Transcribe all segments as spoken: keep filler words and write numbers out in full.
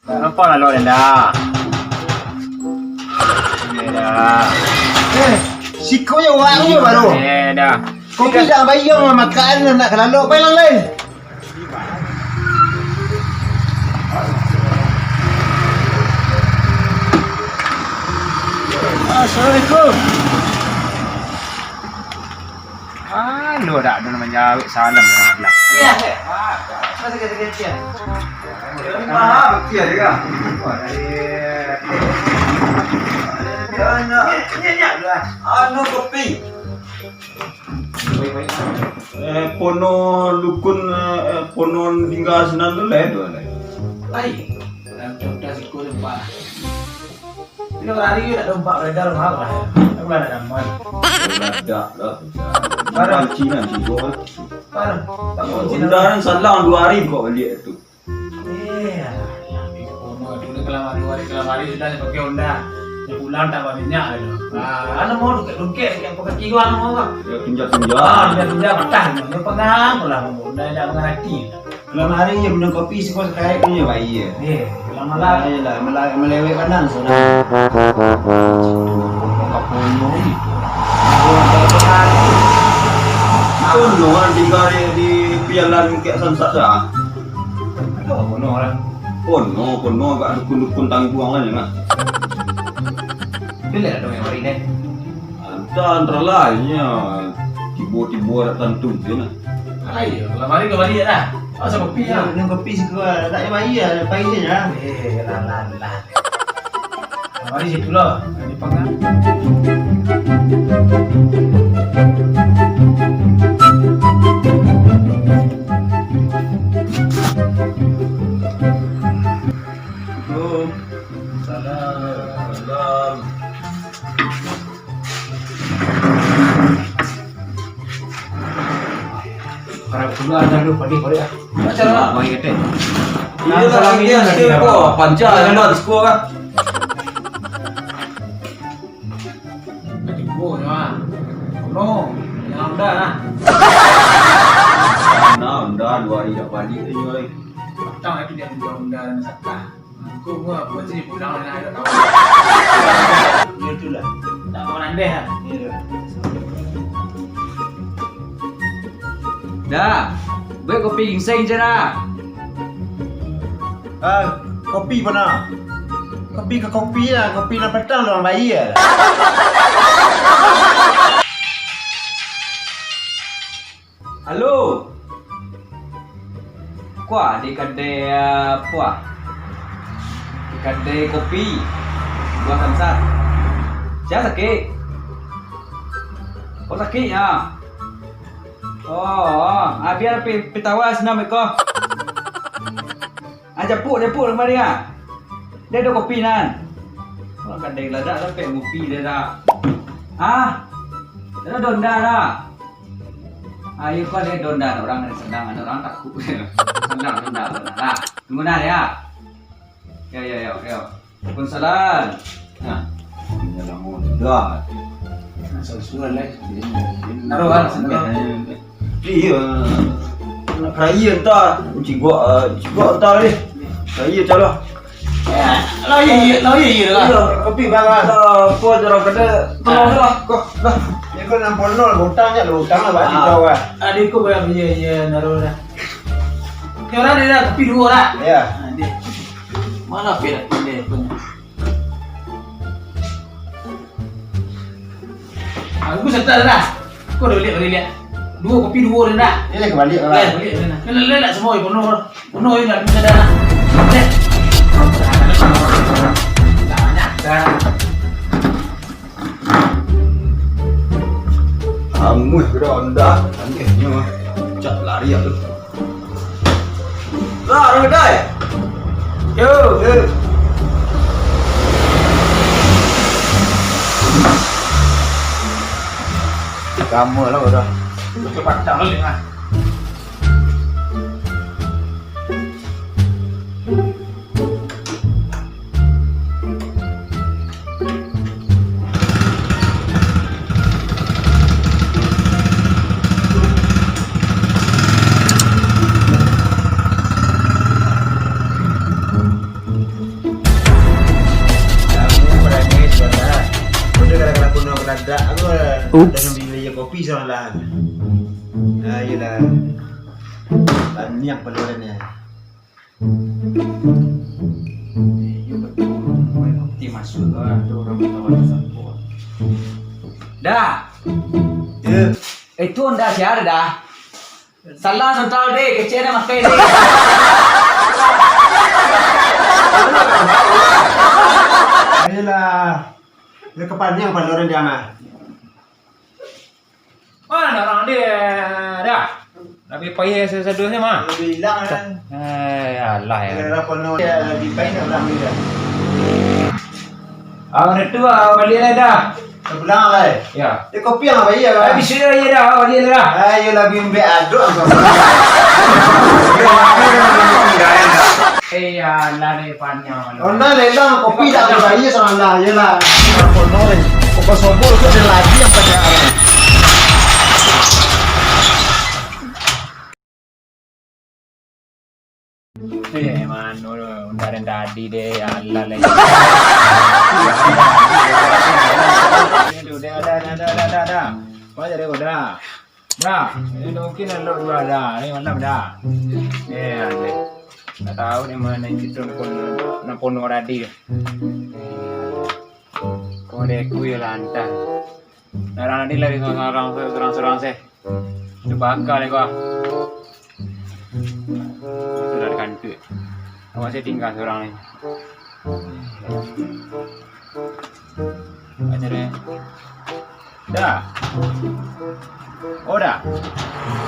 Apo lalu dah? Dah. Eh, siko yo wak yo baru. Eh, dah. Kopi dah bayar, makan nak ka lalok, pai lah lain. Assalamualaikum. Anu dak ado nan manjawab salam urang bilang. Iya. Masa kata-kata. Anu kopi. Eh, pono dukun, eh, pono tingga sinan tu lain tu, lain. Lain. Dalam contoh siko tu, Pak. Ino lari tak dompak beredar, mahal lah. Aku lah nak damai. Radak lah. Parah. Panci nan siko. Parah. Tak kunci. Honda nan salang dua hari kok baliak tu. Eh, alah, Big Bono tu dah kalamari, hari kalamari sudah dia pakai Honda. Dia pulang tak bawa minyak dia tu. Ah, anu mau dukek-dukek, dukek pakai kaki gua anu mau, Bang. Ya, tunjak-tunjak. Ah, tunjak-tunjak patah dia. Dia pengang pulang Honda, dia mengerati. Kalamari dia minum kopi, siko sakaik punya bayi ya. Eh, lama lah. Ayolah, mela-, melewek kanan sudah. Kopi Bono itu. Bono kan tinggal di, di pialan kek sansat dah. Aduh, Bono lah. Bono, Bono agak dukun-dukun tangguang lah, nah. Bila ada yang hari ni? Antah, antah lah, inya tibo-tibo ada tantu je, nah. Ayo, kalau mari, kau mari je lah. Masa kopi lah. Minum kopi siko lah. Tak payah bayar, pai je lah. Eh, lah, lah, lah. Mari situ lah. Mari panggang. Assalamualaikum. Salam. Salam. Harap keluar dah lu, padi, padi, ah. Macam mana? Bagi ketek. Iya, salam ini lagi, lagi, apa? Panca, iya, kan? Skor, kan? Katigo nyo ah. Kono, jangan Honda nah. Nah, Honda dua hari dak balik tu, oi. Patang itu dia Honda, Honda dan Sata. Aku gua buat sini pulang nak ada tahu. Dia tu lah. Tak mau nandeh ah. Iya. Dah, buek kopi ginseng je dah. Ah, kopi pun ah. Kopi ka kopi lah, kopi nan patang urang bayia. Halo. Kuah di kadai, ah, kuah. Di kadai kopi. Buah samsat. Sia sakik? Oh, sakik ya. Oh, oh. Ah, bia pi, pi tawa sinan beko. Ah, japuik, japuik kamari ah. Dia ado kopi nan. Wah, kadai ladak sampai ngopi dia dah. Ah, dia ado Honda dah. Ayo kau lihat Honda, orang dari Sendang, ada orang takut. Sendang, Honda, Honda lah. Tunggu nah ya. Yo, yo, yo, yo. Waalaikumsalam. Nah, tinggal lamo dah. Nah, sudah, eh. Taruh, kan, sendal. Iya. Nak raya entah. Cigok, ah, cigok entah ni. Raya entah lah. Eh, lah, iya, iya, lah, iya, iya, lah. Iya. Kopi bawa. Dah, apa je orang kata, tolong je lah. Kau, dah. Ni kau enam puluh nol, hutang je, hutang lah, balik kau, ah. Adik kau bayar, iya, iya, taruh dah. Ni orang dia dah, kopi dua dah. Ya. Ah, dia. Mana pil dia punya? Aku setel dah. Kau dah balik, balik lihat. Dua kopi dua dah dah. Dia lagi balik lah. Eh, balik dah. Kena lelak semua, penuh. Penuh, ya, nak minta dah. Eh. Banyak dah. Amuah kira Honda, aneh nyo. Cak lari aku. Lah, orang kedai. Yo, yo. Lamo lah udah. Macam patang balik lah. Dah, aku dah Ups. Dah ngambil kopi sama lah. Nah, iyalah. Taniang paluarannya. Iyo, betul. Kopi masuk tu, ada orang minta bantu siapa. Dah. Ya. Eh, tu Honda siapa dah? Salah santral deh, kecil dah makai deh. Ayolah. Dia kepanjang paluaran dia mah. Mana orang dia dah? Lebih payah sesadusnya mah. Lebih hilang kan. Eh, alah ya. Dia dah penuh dia lebih payah orang dia. Ah, udah tu ah, balik lah dah. Dah pulang lah. Ya. Eh, kopi yang apa iya Eh, kan? Bisa ya dah, balik lah. Ayo lebih ambek aduk apa? Eh, ya lah deh panjang. Oh, nah, lelang kopi dah bayar sama lah, iyalah. Apa no, eh? Kopi sobor tu ada lagi yang pada Eh, mano tu? Undaran tadi deh, alah lagi. Dah, dah, dah, dah, dah, dah. Kau jadi kau dah. Dah, ini mungkin elok dua dah. Ini malam dah. Eh, alah. Tak tahu di mana kita nak pun, nak pun orang dia. Kau deh, aku ya lantas. Nah, orang tadi lari sorang-sorang, sorang-sorang seh. Cuba akal ya, kau. Sudah dikantuk. Awak saya tinggal seorang ni. Macam ni. Dah. Oh, dah.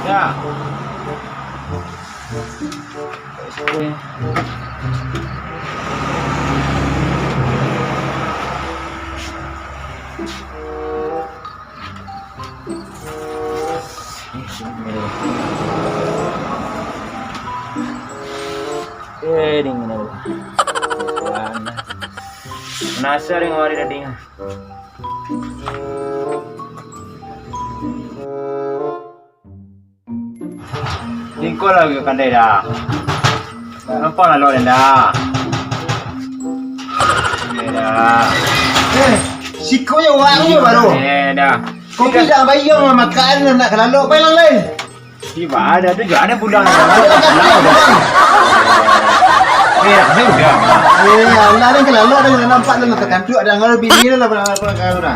Dah. Eh, dingin ni. Panas. Penasa dengan hari tadi. Tingkau lagi pandai dah. Nampak lalu dah. Pandai dah. Eh, siko yo wak yo baru. Eh, dah. Kopi dah bayar mah makan nak kalalok, pai lah lain. Tiba ada tu juga ada pulang. Eh, dah, udah. Eh, alah, dah kalalok dah nampak dah takantuk dah ngalo bini dah lah, apa, apa, apa, apa.